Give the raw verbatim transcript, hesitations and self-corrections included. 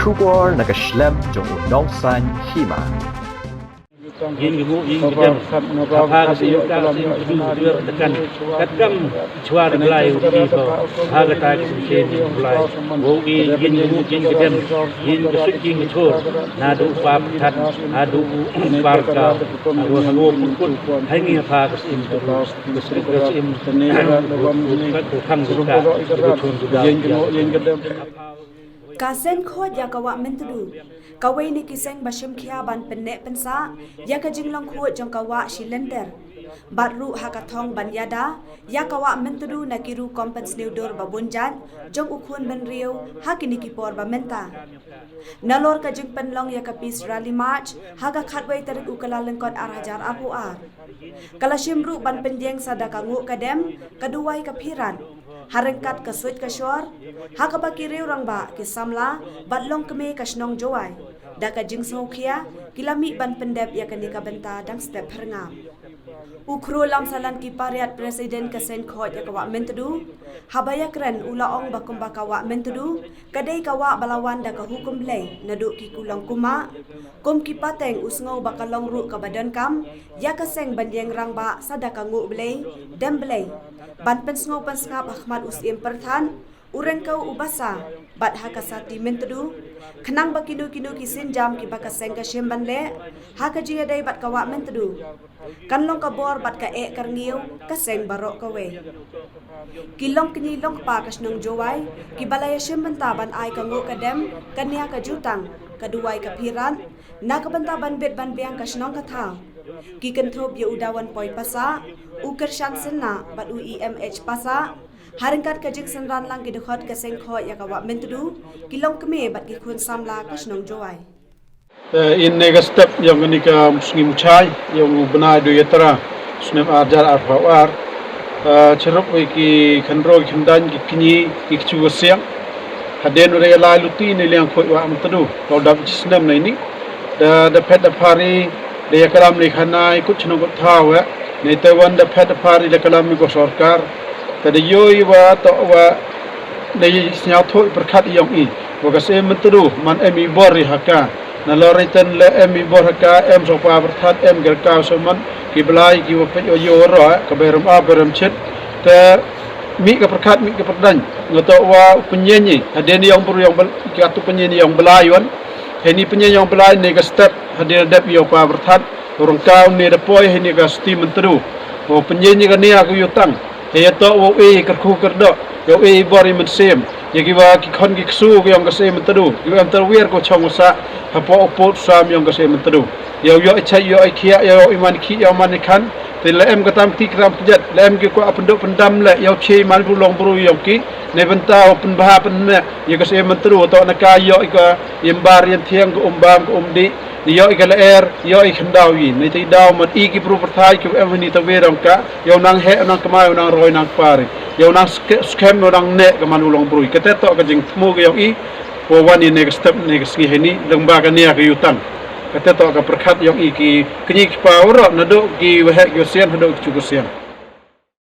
Khubor na ka shlem jong u Nongsaiñ Hima. Ïing ka nguh ïing ka dem. Ha pha ka siem ka siem ka jur ka jur ka kan. Katkam ki jwar Blai u dei ba ha kata ka sien sien Blai. Wo i ïing ka nguh ïing ka dem. Ïing ka suk ïing ka chor. Naduh u pa Pyrthat haduh u pa Rka. Haduh haduh put put. Hai ngi ha pha ka siem ka jur ka suk ka siem. Ka khang ka ka chon ka. Ka seng khot ïa ka wah Myntdu, kawei na ki seng ba shim khia ban pynneh pynsah ïa ka jinglong khot jong ka wah shi lynter. Bad ruh ha ka thong ban ïada ïa ka wah Myntdu na ki rukom pynsniew dur ba bun jait jong u khun bynriew ha kine ki por ba mynta. Nalor ka jingpynlong ïa ka Peace Rally March ha ka khatwei tarik u Kyllalyngkot ar hajar arphew ar. Ka la shim ruh ban pynjeng sa da ka nguh ka dem, ka duwai ka phirat. Ha ryngkat ka suit ka shor, ha kaba ki riew rangbah ki samla bad long kmie ka shnong Jowai. Da ka jingsngewkhia, ki la mih ban pyndep ïa kane ka bynta dang step phyrngam. U Khroo Lamsalan Kipariat, President ka seng khot ïa ka wah Myntdu, haba ïakren u la ong ba kumba ka wah Myntdu, ka dei ka wah ba la wan da ka hukum Blei naduh ki kulong kumah. Kum ki pateng u sngew ba ka long ruh kaba donkam ïa ka seng ban ïeng rangbah sa da ka nguh Blei, dem Blei. Ban pynsngew pynsngap ha khmat u Syiem Pyrthat, u Ryngkew u Basa, bad ha ka Sati Myntdu. Khnang ba kino kino ki sienjam kiba ka seng ka shim ban leh ha ka jingïadei bad ka wah Myntdu, kan long ka bor bad ka eh ka rngiew ka seng baroh kawei. Ki long kñi long kpa ka shnong Jowai, kiba la ïashim bynta ban ai ka nguh ka dem, ka nia ka jutang, ka duwai ka phirat, na ka bynta ban bit ban biang ka shnong ka thaw. Ki kynthup ïa u Dawan Poi Passah, u Kyrshan Synnah bad u E M H Passah. Ha ryngkat ka jingsynran lang ki dkhot ka seng khot ïa ka wah Myntdu, ki long kmie bad ki khun samla ka shnong Jowai. Eh, ine ka step ïong kane ka sngi Muchai ïong u bnai Dujatra snem ar hajar arphew ar. Eh, chirup ïa ki khynroo ki khyndain ki kñi ki kchu ka siang. Hadien u da ïalai luti ne liang khot wah Myntdu. Ka dap chi snem na ini. Da da phet da phari da ïaklam ne khanai kut chnong kut thaw eh. Ne te wan da phet da phari da klam ne ko sorkar. Te da ïohi wa to wa da ïa sñiawthuh pyrkhat ïong i. Wa ka seng Myntdu man em i bor i ha ka. Nalor i ten le em i bor ha ka, em sngewpa pyrthat, em ker ka sngewman, ki blai, ki wa peit wa ïoh ro, eh, ka bai rem ap, bai rem chit. Te mih ka pyrkhat, mih ka pyrdain. Nga to wa pynïeng i, hadien ïong bru ïong bel-, ka tu pynïeng ïong blai wan. Heni pynïeng ïong blai ne ka step, hadien dep ïong pa pyrthat, u Ryngkew ne da poi, heni ka Sati Myntdu. Wa pynïeng i ka nia ka jutang. Hei ïa to wa u e kyrkhu kyrdoh, ïa u e bor i mynsiem, ïa ki wa ki khon ki ksu ki ïong ka seng Myntdu, ki wa em tyrwiar ko chong wa sah, hapoh u pud sam ïong ka seng Myntdu. Ïa u ïoh i chai, ïoh i khiah, ïoh i man i khih, ïoh man i khan, te la em ka tam kti ka tam kjat, la em ki kwah pynduh pyndam le, ïa u chei man bru long bru ïong ki, ne bynta u pynbha pynmeh, ïa ka seng Myntdu, to na ka ïoh i ka, im bar ïa thiang ka um bam ka um dih, Ni ïoh i ka lyer, ïoh i khyndaw i. Ni te i daw mat i ki bru pyrthai ki em ni ta we dong ka. Ïoh nang heh, nang kmai, nang roi, nang pari. Ïoh nang ske-, skhem, ïoh nang neh ka man u long brui. Kate toh ka jingthmu ka ïong i. Wa wan i ne ka step ne ka sngi heni. Leng ba ka nia ka yutang. Kate toh ka pyrkhat ïong i ki kñi ki pa u ro. Naduh ki waheh ki wasian, naduh ki chu ki wasian.